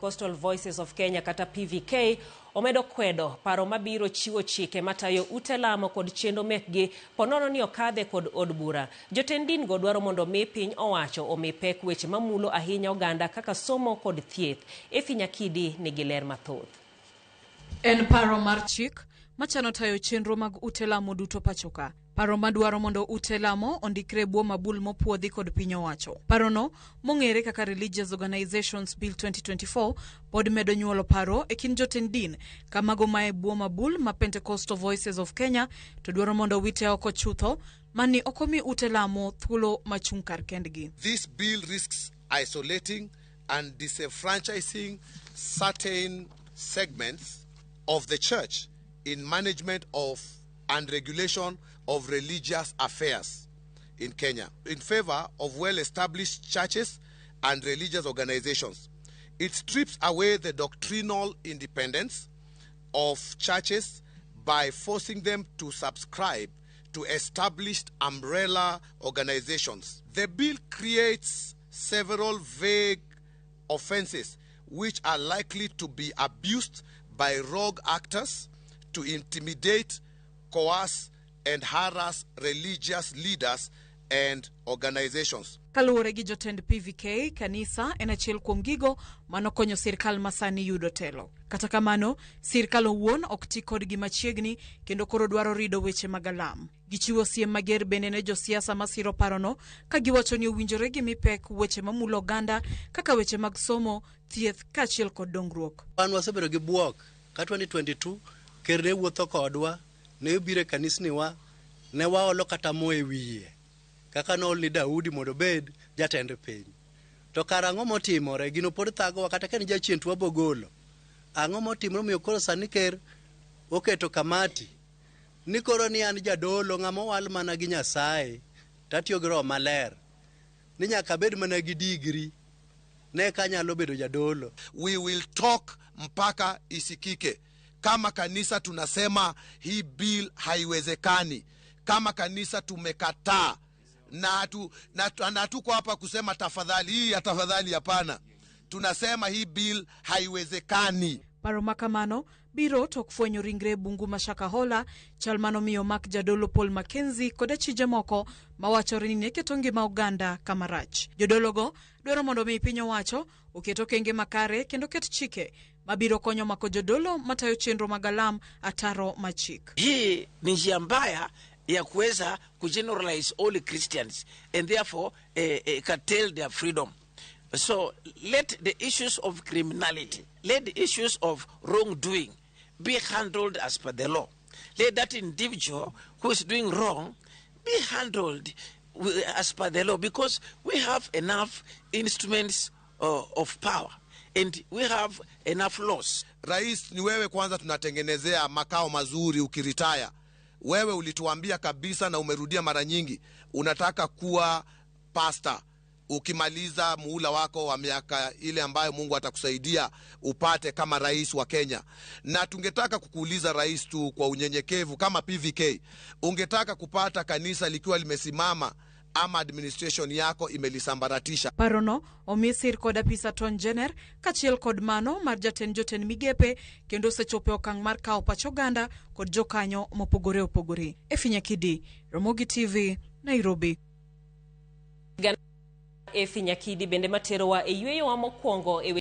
Pentecostal Voices of Kenya kata PVK omedo kwedo paro mabiro chiwo chike matayo ute lamo kod chenro mekgi ponono ni okadhe kod od bura. Jotend din go dwaro mondo mi piny owacho omi pek weche mamulo ahinya oganda kaka somo kod thieth. Effie Nyakidi nigi ler mathoth. En paro mar chik machano tayo chenro mag ute lamo duto pachoka. Paro madwaro mondo ute lamo ondikre e bwo mabul mopuodhi kod piny owacho. Parono, mong'ere kaka Religious Organizations Bill 2024, pod medo nyuolo paro e kind jotend din ka mago mae bwo mabul ma Pentecostal Voices of Kenya to dwaro mondo wite oko chutho mani ok omi ute lamo thuolo machung' kar kendgi. This bill risks isolating and disenfranchising certain segments of the church in management of and regulation of religious affairs in Kenya in favor of well-established churches and religious organizations. It strips away the doctrinal independence of churches by forcing them to subscribe to established umbrella organizations. The bill creates several vague offenses which are likely to be abused by rogue actors to intimidate, coerce, and harass religious leaders and organizations. Kaluwore gi jotend PVK, kanisa en achiel kuom gigo manokonyo sirkal masani yudo telo. Kata kamano, sirkal owuon ok ti kodgi machiegni kendo koro dwaro rido weche mag alam. Gichiwo siem mager bende ne josiasa masiro parono ka giwacho ni owinjore gimi pek weche mamulo oganda kaka weche mag somo, thieth kaachiel kod dongruok. Wan wasebedo gi buok ka 2022 ker ne wuotho kodwa, ne obiro e kanisniwa, ne waolo kata mo e wiye kaka nool ni Daudi mondo obed jatend piny. To kar ang'o motimore? Gino pod thagowa kata ka en jachien to wabogolo. Ang'o motimore omiyo koro sani ker oketo kamati ni koro ni an jadolo ng'ama owal mana gi Nyasaye tatiyo gi Roho Maler ni nyaka abed mana gi digri ne ka anyalo bedo jadolo. We will talk mpaka isikike. Kama kanisa tunasema hii bill haiwezekani. Kama kanisa tumekataa na hatuko hapa kusema tafadhali hii ya tafadhali, hapana. Tunasema hii bill haiwezekani. Paro ma kamano biro tok fwenyo ringre bungu ma Shakahola, chal manomiyo mak jadolo Paul Mackenzie kod achije moko mawachore ni ne keto ngima oganda kama rach. Jodologo dwaro mondo mi piny owacho oket okenge makare kendo ket chike mabiro konyo mako jodolo matayo chenro mag alam ataro machik. Hii ni njia mbaya ya kuweza kugeneralize all Christians and therefore curtail their freedom. So let the issues of criminality, let the issues of wrongdoing be handled as per the law. Let that individual who is doing wrong be handled as per the law, because we have enough instruments of power and we have enough laws. Rais, ni wewe kwanza tunatengenezea makao mazuri ukiritaya. Wewe ulituambia kabisa na umerudia mara nyingi, unataka kuwa pastor ukimaliza muhula wako wa miaka ile ambayo Mungu atakusaidia upate kama rais wa Kenya. Na tungetaka kukuuliza rais tu kwa unyenyekevu, kama PVK, ungetaka kupata kanisa likiwa limesimama ama administration yako imelisambaratisha? Parono omi sir kod apisa Attorney General kaachiel kod mano mar jatend jotend migepe kendo osechopo e okang' mar kawo pach oganda kod jokanyo mopogore opogore. Effie Nyakidi, Ramogi TV, Nairobi. Effie Nyakidi bende materowa e yweyowa mokwongo e